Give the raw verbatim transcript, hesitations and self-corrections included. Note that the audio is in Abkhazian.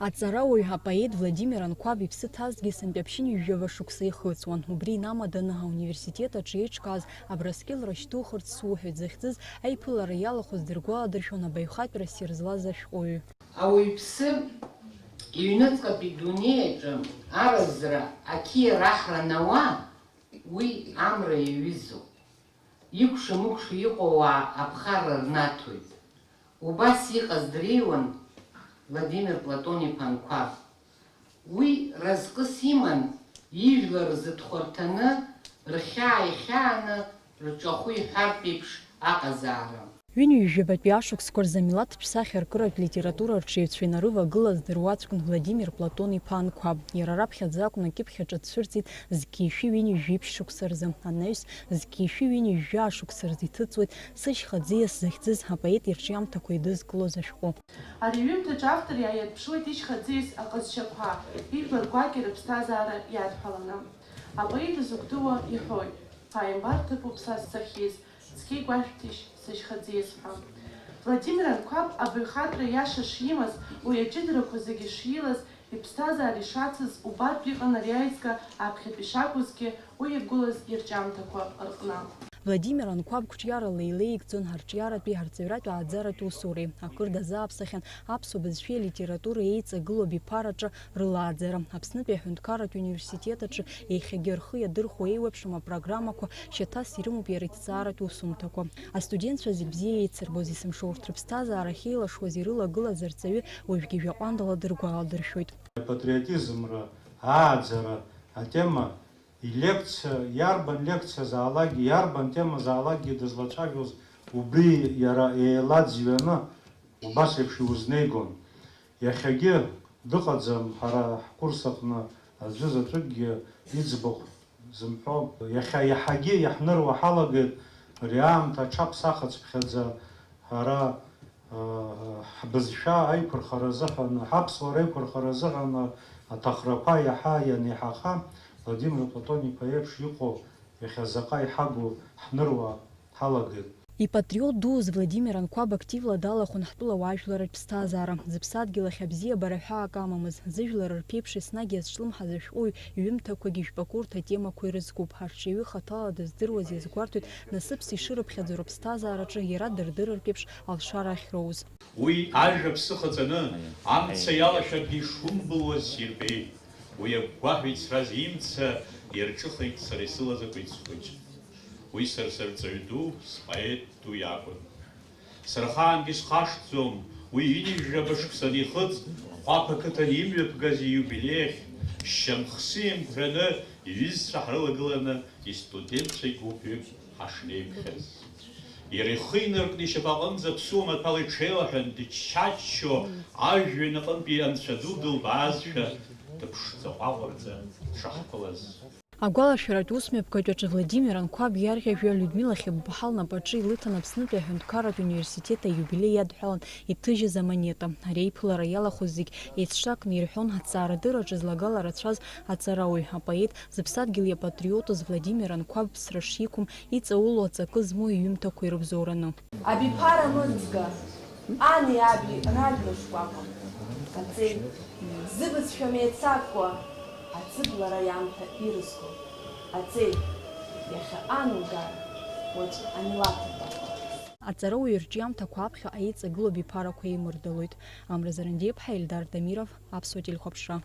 Аҵарауаҩ апоет Владимир Анқәаб иԥсы ҭазгьы сынтәа ԥшьынҩажәаба шықәса ихыҵуан. Убри инамаданы ауниверситет аҿы еиҿкааз Абрыскьыл рышьҭухырц суҳәоит захьӡыз аиԥылара иалахәыз дыргәаладыршәон абаҩхатәра ссир злаз ашәҟәыҩҩы. Ауаҩԥсы иҩныҵҟатәи дунеи аҿы аразра, ақьиара аҳра анауа, уи амра иаҩызоуп. Икәша-мыкәша иҟоу ауаа аԥхарра рнаҭоит. Убас иҟаз дреиуан Владимир Платон-иԥа Анқәаб. Уи разҟыс иман ижәлар рзы дхәарҭаны, рхьаа ихьааны, рҿахәы иҳәартә еиԥш аҟазаара. Ҩынҩажәабатәи ашықәсқәа рзы амилаҭтә сахьаркыратә литература рҽеицәа инарывагылаз дыруаӡәкын Владимир Платон-иԥа Анқәаб. Иара раԥхьаӡа акәны акьыԥхь аҿы дцәырҵит зқьи шәи ҩынҩажәи ԥшь шықәса рзы. Анаҩс зқьи шәи ҩынҩажәи жәаа шықәса рзы иҭыҵуеит Сышьха ӡиас захьӡыз апоет ирҿиамҭақәа идызкылоз ашәҟәы. Ари аҩымҭаҿы автор иааирԥшуеит ишьха ӡиас аҟазшьақәа, ижәлар гәакьа рыԥсҭазаара иадҳәаланы. Апоет изыгәдууа иҳәоит, ԥааимбар ҭыԥуп са сцахьиз, цқьа игәашәҭишь сышьха ӡиас ҳәа. Владимир Анқәаб абаҩхатәра иаша шимаз, уи аҷыдарақәа зегьы шилаз, иԥсҭазаара ишацыз убартә иҟан ари аизга аԥхьатәи шакәызгьы, уи иагәылаз ирҿиамҭақәа рҟны. Владимир Анқәаб қәҿиарала илеигӡон арҿиаратәи арҵаҩратәи ааӡаратә усуреи, акыр дазааԥсахьан аԥсуа бызшәеи алитературеи еиҵагылоу абиԥараҿы рылааӡара. Аԥснытәи аҳәынҭқарратә университет аҿы иахьагьы рхы иадырхәо еиуеиԥшым апрограммақәа шьаҭас ирымоуп иара иҭҵааратә усумҭақәа. Астудентцәа зегь бзиа еицырбоз, есымша урҭ рыԥсҭазаара ахьеилашуаз ирылагылаз арҵаҩы уажәгьы жәаҟәандала дыргәаладыршәоит. Апатриотизмра ааӡара атема, илекциа, иарбан лекциазаалакгьы, иарбан темазаалакгьы дызлацәажәоз убри иара еилаӡҩаны убас еиԥш иузнеигон. Иахьагьы дыҟаӡам ҳара ҳкурс аҟны аӡәы заҵәыкгьы иӡбахә зымҳәо. Иахьа иаҳагьы иаҳныруа ҳалагеит, ари аамҭа аҽаԥсахцыԥхьаӡа ҳара, ҳбызшәа аиқәырхара азыҳәан, ҳаԥсуара аиқәырхара азыҳәан аҭахрақәа иаҳа ианеиҳаха, Владимир Платон-иԥа иеиԥш иҟоу иахьа заҟа иҳагу ҳныруа ҳалагеит. Ипатриот дуз Владимир Анқәаб активла далахәын ҳтәыла уаажәларратә ԥсҭазаара. Зыԥсадгьыл ахь абзиабара ҳәаак амамыз, зыжәлар рԥеиԥш еснагь иазҿлымҳаз ашәҟәыҩҩы иҩымҭақәагьы жәпакы урҭ атемақәа ирызкуп. Арҿиаҩы хаҭала дыздыруаз иазгәарҭоит насыԥс ишырыԥхьаӡо рыԥсҭазаараҿы иара дырдырыртә еиԥш алшара ахьроуз. Уи ажәа ԥсыхаҵаны, амца иалашәаргьы ишумбылуаз сирбеит. Уи агәгәаҳәа ицраз имца ирҿыхеит сара исылаз акәиц хәыҷ. Уи сара сырҵаҩ ду, споет ду иакәын. Сара ахаангьы схашҭӡом, уи ҩынҩажәаба шықәса анихыҵ, Хәаԥ ақыҭан имҩаԥгаз ииубилеи ахь, шьамхы сеимҳәаны, иҩызцәа ҳрылагыланы, истудентцәа игәыԥҩык ҳашнеиԥхьаз. Иара ихы инаркны ишьапаҟынӡа аԥсуа маҭәала иҽеилаҳәан, дычча-ччо, ажәҩан аҟынтәи анцәа ду дылбаазшәа, дыԥшӡа ҟәаҟәаӡа дшаҳԥылаз. Агәалашәаратә усмҩаԥгатә аҿы Владимир Анқәаб иарӷьажәҩа Людмила Хьыбԥаҳа лнапаҿы илыҭан Аԥснытәи аҳәынҭқарратә университет аиубилеи иадҳәалан иҭыжьыз амонета. Ари аиԥылара иалахәыз зегь еицҿакны ирҳәон аҭҵаарадырраҿы злагала рацәаз аҵарауаҩ, апоет, зыԥсадгьыл иапатриотыз Владимир Анқәаб ԥсра шиқәым, иҵаулоу аҵакы змоу иҩымҭақәа ирыбзоураны. Абиԥара мырӡга, ани аби ражәла шкәакәа, аҵеи, зыбызшәа меицакуа, аӡыблара иамҭа ирызго, аҵеи, иахьа ан угар, уаҵә амилаҭ атәы. Аҵарауаҩ ирҿиамҭақәа аԥхьаҟа еиҵагылоу абиԥарақәа еимырдалоит. Амра Зарандиаԥҳа, Ельдар Дамиров, Аԥсуа телехәаԥшра.